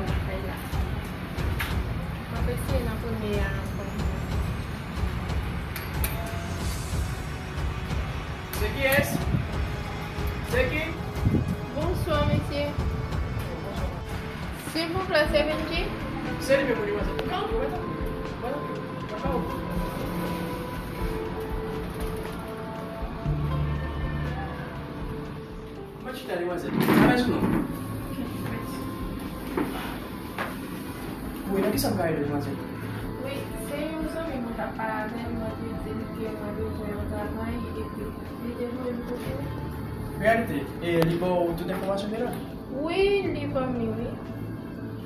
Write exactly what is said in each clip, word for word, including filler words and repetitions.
Lakay la. M ap eseye nan premye a ankò. Se kiyès? Se ki? Bonswa, mesye. Silvouplè, se Benji? Se li menm, wi, demwazèl. Ka antre, mwen tanpri. Mwen tanpri. Mwen ka antre. Mwen chita, demwazèl. Alèz ou non? Ok, mèsi. Wi, nan kisa m ka ede w, demwazèl? Wi, se yon zanmi mwen k ap pale avè m, mwen te di l ke mwen bezwen yon travay, epi li te voye m kote w. Reyalite, e li ba w tout enfòmasyon ki la? Wi, li ban m li, wi.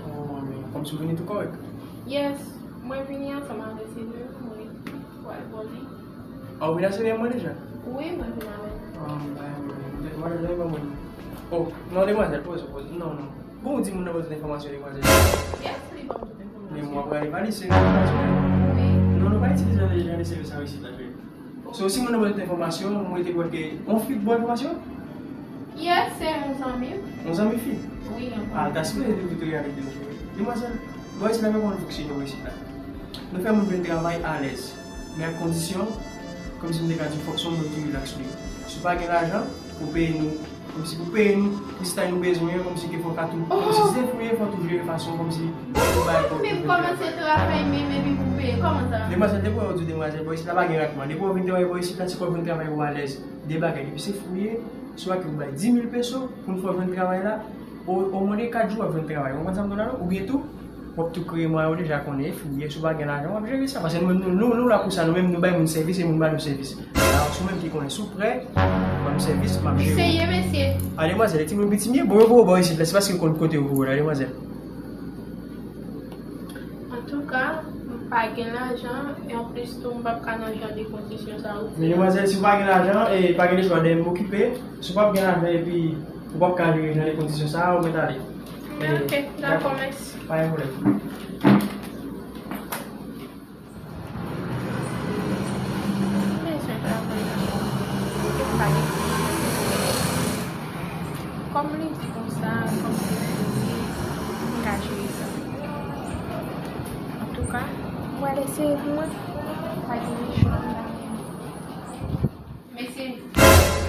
Oh, men kòmsi w vini tou kòrèk? Yes, mwen vini ansanm avè Silvio, mwen pral ba w li. Ah, ou vin ansanm avè mwen deja? Wi, mwen vin avè l. Ah, mwen, mwen, mwen, mwen, mwen, mwen. Oh, non, demwazèl, poze, poze. Non, non. Bon, ou di moun nan ba w tout enfòmasyon, demwazèl? Yes, li ban m tout enfòmasyon. Men mwen pral evalye, se enfòmasyon. Wi. Non, nou pa itilize jan de sèvis sa isit la, cheri. So, si moun nan ba w tout enfòmasyon, mwen te kwè ke yon fi k ba w enfòmasyon? Yes, se yon zanmi m. Yon zanmi fi? Wi, yon zanmi. Ah, ta sipoze di w tout reyalite yo, cheri. Demwazèl, bò isit la, men kòman l fonksyone bò isit la. Nou fè moun vin travay alèz, men ak kondisyon, kòmsi m te ka di w, fòk se yon moun ki rilaks li ye. Si w pa gen lajan pou peye nou, kòmsi pou peye nou, kris tay nou bezwen an, kòmsi ke fò w ka tou, kòmsi se fouye, fò w tou jere fason, kòmsi pou bay kòb pou vin travay. Menm kòmanse travay menm epi pou peye, kòman sa? Demwazèl, depi w di w demwazèl, bò isit la pa gen ratman. Depi w vin travay bò isit la, se pou w vin travay ou alèz. De bagay, depi se fouye, swa ke ou bay dis mil peso pou n fè w jwenn travay la, o, o mwen de kat jou w ap jwenn travay. Ou konprann sa m di w la non? Oubyen tou, w ap tou kreye mwayen, ou deja konnen, fouye, si w pa gen lajan, w ap jere sa. Paske nou, nou, nou, nou la pou sa, nou menm, nou bay moun sèvis e moun ba nou sèvis. Alò, si w menm ki konnen, si w prè, ban m sèvis, m ap jere w. Serye, mesye? A, demwazèl, e timoun piti m ye, bon, yo voye w bò isit la, se paske yo konn kote yo voye w la, demwazèl. Antouka, m pa gen lajan, e anplis tou, m p ap ka nan jan de kondisyon sa ou di a. Men demwazèl, si w pa gen lajan, e pa gen lechwa dèyè m okipe. Si w p ap gen lajan epi ou p ap ka jere jan de kondisyon sa a, ou mèt ale. E, ok, dakò, mèsi. Pa gen pwoblèm. M bezwen travay la. Kòm li di konsa, kòm se fouye, m ka jere sa. Antouka, m pral eseye pou mwen. Pa gen lechwa, m ta renmen. Mesye,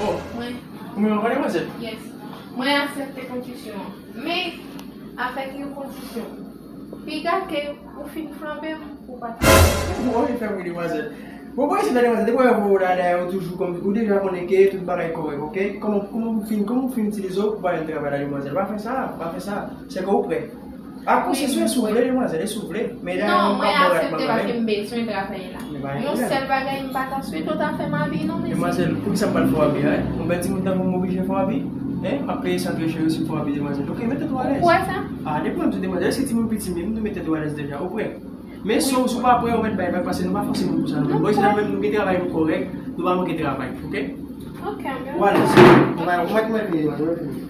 oh, mwen. Ou menm ankò, demwazèl? Yes. Mwen aksepte kondisyon an. Men, avèk yon kondisyon. Piga ke ou fin flanbe m, ou pa travay. Ou anvi fè m ri, demwazèl. Bon, bon, isit la, demwazèl, depi w wè w la, la, ou toujou kòm, ou deja konnen ke tout bagay kòrèk, ok? Kòman, kòman ou fin, kòman ou fin itilize w pou pa al travay la, demwazèl? Pa fè sa, pa fè sa. Se ke ou prè. A konsesyon, si w vle, demwazèl, e si w vle. Men la, non, mwen aksepte paske m bezwen travay la. Yon sèl bagay, m pa ta swete w ta fè m abi non, mesye. Demwazèl, poukisa m pral fè w abi a, en? Yon bèl timoun tankou m oblije fè w abi? En? M ap peye sa trè chè si m fè w abi, demwazèl. Ok, mete tèt ou alèz. Ou kwè sa? A, depi m di w demwazèl, se timoun piti m ye, m tou mete tèt ou alèz deja. Ou prè? Men si w, si w pa prè, ou mèt bay vag, paske nou pa fòse moun pou sa nou menm. Bò isit la menm, nou gen travay nou kòrèk, nou pa manke travay, ok? Ok, mèsi. Ou alèz. Ou mèt, ou mèt vini, ou mèt vini.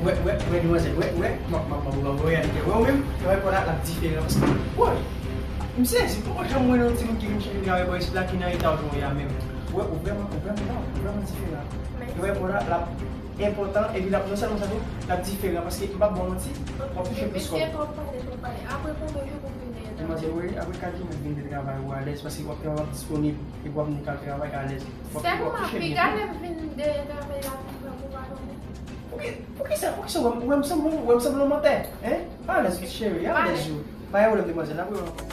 Wè, wè, wè, demwazèl, wè, wè, m ap, m ap, m ap, m ap, wè, wè, ou menm, wè, pa w la, l ap diferan, paske, wè, m sezi, m poko janm wè yon timoun ki vin chèche travay bò isit la, ki nan eta w jan w ye a menm. Wè, ou vrèman, ou vrèman, ou vrèman diferan. Wè, pa w la, l ap enpòtan, epi l ap, non sèlman sa tou, l ap diferan, paske m p ap ba w manti, w ap touche plis kòb. Mesye, twòp pale, twòp pale. Apre konbyen jou pou m vin nan eta? Demwazèl, wè, apre kat jou, mèt vin de travay ou alèz, paske w ap, w ap disponib, epi w ap vin al travay alèz. Sèlman, piga lè m vin de travay la, pou pa, pou pa konnen. Poukisa, poukisa w wè m, w wè m sanble, w wè m sanble yon mantè, en? Alèz, cheri, alèz ou. Pa gen pwoblèm, demwazèl, n ap rewè ankò.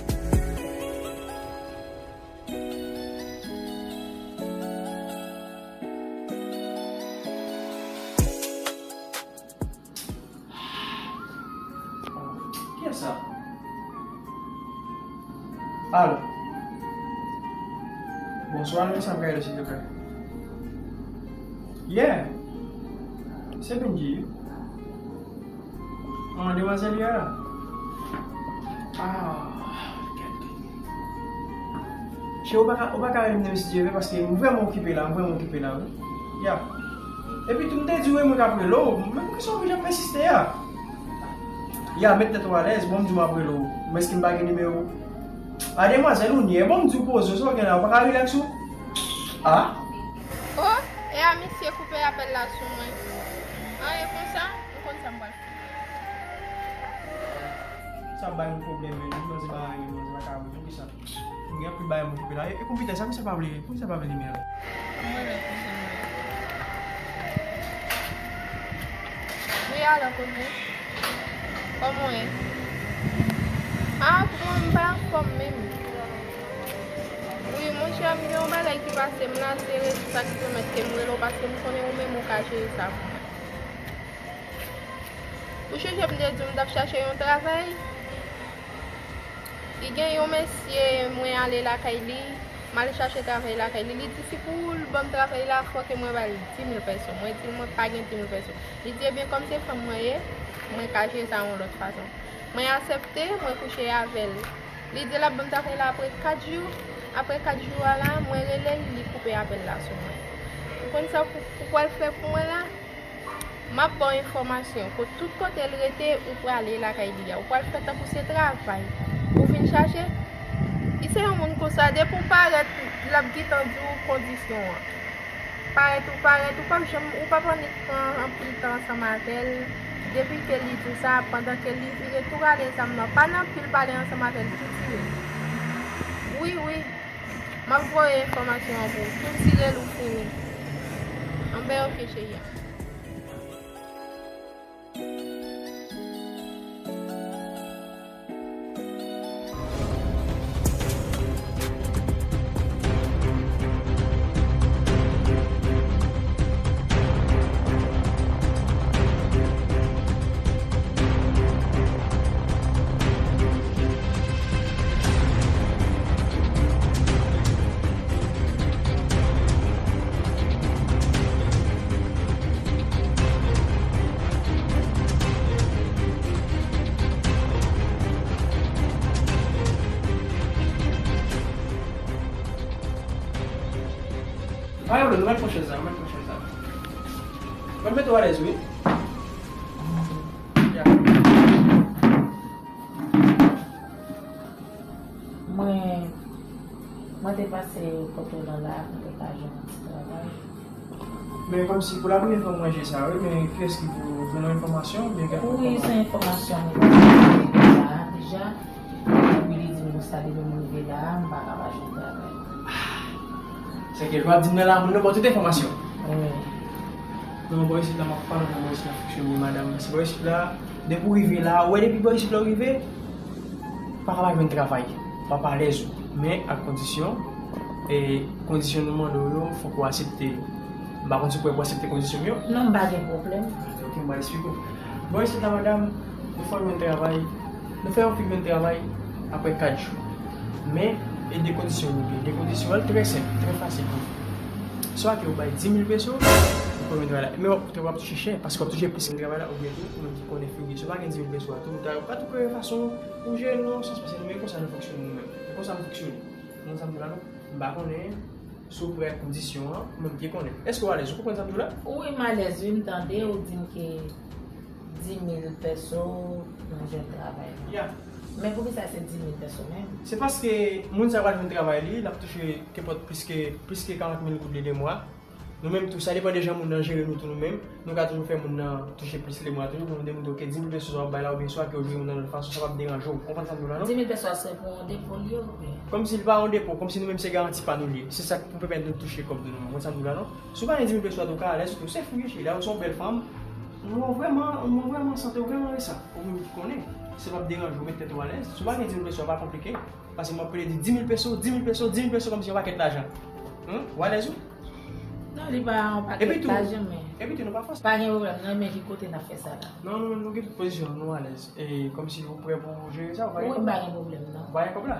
Kiyès sa? Alo. Bonswa, nan kisa m ka ede w, silvouplè? Yeah. Se Benji. An, demwazèl, yeah. Ah, gade. Cheri, ou pa ka, ou pa ka rele m demen si Dye vle, paske m vrèman okipe la, m vrèman okipe la, wi. Ya. Epi tou, m te di w, e mwen k ap rele w, men poukisa w oblije ap ensiste a? Ya, met tèt ou alèz, bon, m di w m ap rele w. Men èske m pa gen nimewo w? A demwazèl ou ni, e bon m di w poze w, sa w gen la, ou pa ka rilaks ou? A? O, e a misye koupe apèl la sou mwen. An, e konsa, ou konn sa m pral fè. Sa bay yon pwoblèm, men, manzè pa gen, manzè pa ka wè, poukisa? M gen anpil bagay m okipe la. E, e konpitè, sa misye pa vle, poukisa pa vle limyè la? Mwen la konsa mwen. Wi, alò, kote? Kòman w ye? A, pou mwen, m pa anfòm menm. Wi, monchè, m gen yon bagay ki pase m la, se rezon sa ki pèmèt ke m rele w, paske m konnen ou menm ou ka jere sa pou mwen. Ou sonje m te di w m t ap chache yon travay? Li gen yon mesye, mwen ale lakay li, m al chache travay lakay li. Li di si pou l ban m travay la, fò ke mwen ba l di mil pèso. Mwen di l mwen pa gen di mil pèso. Li di, ebyen, kòm se fanm mwen ye, mwen ka jere sa yon lòt fason. Mwen aksepte, mwen kouche avè l. Li di l ap ban m travay la apre kat jou. Apre kat jou a la, mwen rele l, li koupe apèl la sou mwen. Ou konn sa pou, pou pral fè pou mwen la? M ap ba w enfòmasyon. Kot, tout kote l rete, ou prale lakay li a. Ou pral fè tankou se travay ou vin chache. Li se yon moun konsa, depi w parèt, l ap gentan di w kondisyon an. Parèt ou parèt, ou p ap janm, ou p ap annik pran anpil tan ansanm avè l. Depi ke li di w sa, pandan ke li vire tou rale zam nan, pa nan pil pale ansanm avè l, tou tire l. Wi, wi. M ap voye enfòmasyon an pou ou. Tou tire l ou fini. Anben, oke, cheri. Pa gen pwoblèm, nou mèt pran chèz la, nou mèt pran chèz la. Mwen mete w alèz, wi. Ya. Mwen, mwen te pase kote w nan la, mwen te ka jwenn yon ti travay. Men kòmsi pou la premyè fwa mwen jwe sa, wi, men kiyès ki pou jwenn yon enfòmasyon, oubyen kèk... Wi, se enfòmasyon mwen te jwenn la deja. Epi li di m konsa, depi m rive la, m pa ka pa jwenn travay. Sèke lè w ap di m nan la, moun nan ba w tout enfòmasyon. Wi. Non, bò isit la, m ap pale nan bò isit la fonksyone, madanm. Se bò isit la, depi w rive la, ou wè depi bò isit la w rive, ou pa ka pa jwenn travay. W ap alèz ou. Men ak kondisyon, e kondisyon nou mande w yo, fòk ou aksepte yo. M pa konn si w prè pou aksepte kondisyon m yo. Non, m pa gen pwoblèm. Ok, m pral esplike w. Bò isit la, madanm, nou fè w jwenn travay. Nou fè yon fi jwenn travay apre kat jou. Men, e de kondisyon nou gen. De kondisyon an trè senp, trè fasil pou nou. Swa ke ou bay di mil peso, ou pran jwenn travay la. Men w ap, w ap touche chè, paske w ap touche plis jwenn travay la, oubyen tou, ou menm ki konnen fi w byen. Si w pa gen di mil peso a, tou ou ta, ou pa tou kwè fason ou jere nou nan yon sans, paske nou menm konsa nou fonksyone nou menm. Nou konsa nou fonksyone. Nou konn sa m di la, non? M pa konnen. Si w prè ak kondisyon an, ou menm ki konnen. Èske w alèz? Ou konprann sa m di w la? Wi, m alèz, wi, m tande ou di m ke di mil pèso nan jwenn travay la. Ya. Men poukisa se di mil pèso menm? Se paske moun sa pral jwenn travay li, l ap touche kenpòt plis ke, plis ke karant mil goud li de mwa. Nou menm tou, sa depann de jan moun nan jere nou tou nou menm. Nou ka toujou fè moun nan touche plis lemwa toujou pou nou demontre ke di mil peso sa w ap bay la oubyen swa ke w jere moun nan lòt fason, sa p ap deranje w. Ou konprann sa m di w la, non? Di mil peso a se pou yon depo li ye oubyen? Kòmsi li pa yon depo, kòmsi nou menm se garanti pa nou li ye. Se sa k pou pèmèt nou touche kòb nou, nou menm. Ou konprann sa m di w la, non? Si w pa gen di mil peso a tou, ou ka alèz tou, se fou wi cheri. Lè ou se yon bèl fanm, mwen vrèman, mwen vrèman santi w vrèman resan. Ou menm ki konnen. Si l p ap deranje w, mete tèt ou alèz. Si w pa gen di mil peso a, pa konplike. Paske m ap plede di di mil peso, di mil peso, di mil peso kòmsi yon pakèt lajan. Ou alèz wi? Non, li pa yon pakèt lajan, men. Epi tou, nou pa fòse. Pa gen pwoblèm, non, men ki kote n ap fè sa la? Non, nou, nou gen tout pozisyon, nou alèz. E kòmsi ou prè pou jere sa, ou pa gen pwoblèm? Wi, m pa gen pwoblèm, non. Ou pa gen kòb la?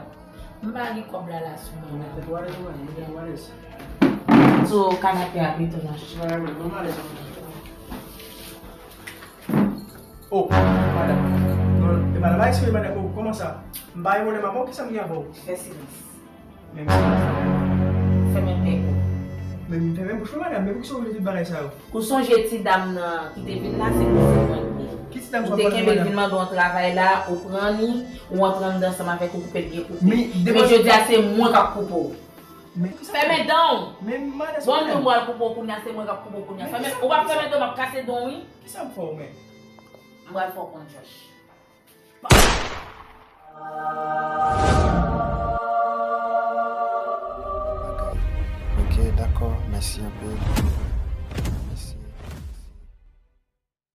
M pa gen kòb la, la sou mwen la. Ou alèz, ou alèz. Sou kanape a pito nan. Ou alèz, ou alèz. Oh, madanm. Non, e madanm, pa eksprime, madanm. Oh, kòman sa? M pa gen pwoblèm avè w, kisa m gen avè w? Fè silans. Men m silans la. Fèmen bèk ou. Men m fèmen bouch mwen, madanm, men poukisa w vle tout bagay sa yo? Ou sonje ti dam nan ki te vin la, se pou se mwen li ye. Ou te kenbe l vin mande w yon travay la, ou pran li, ou antre anndan ansanm avèk ou, koupe l byen koupe. Men jodi a se mwen k ap koupe w. Fèmen dan w. Bon, m di w m pral koupe w kounye a, se mwen k ap koupe w kounye a. Fèmen, ou p ap fèmen dan w, m ap kase dan w, wi. Kisa m fè w menm? M pral fè w konn jòj. Ok, dakò, mèsi anpil.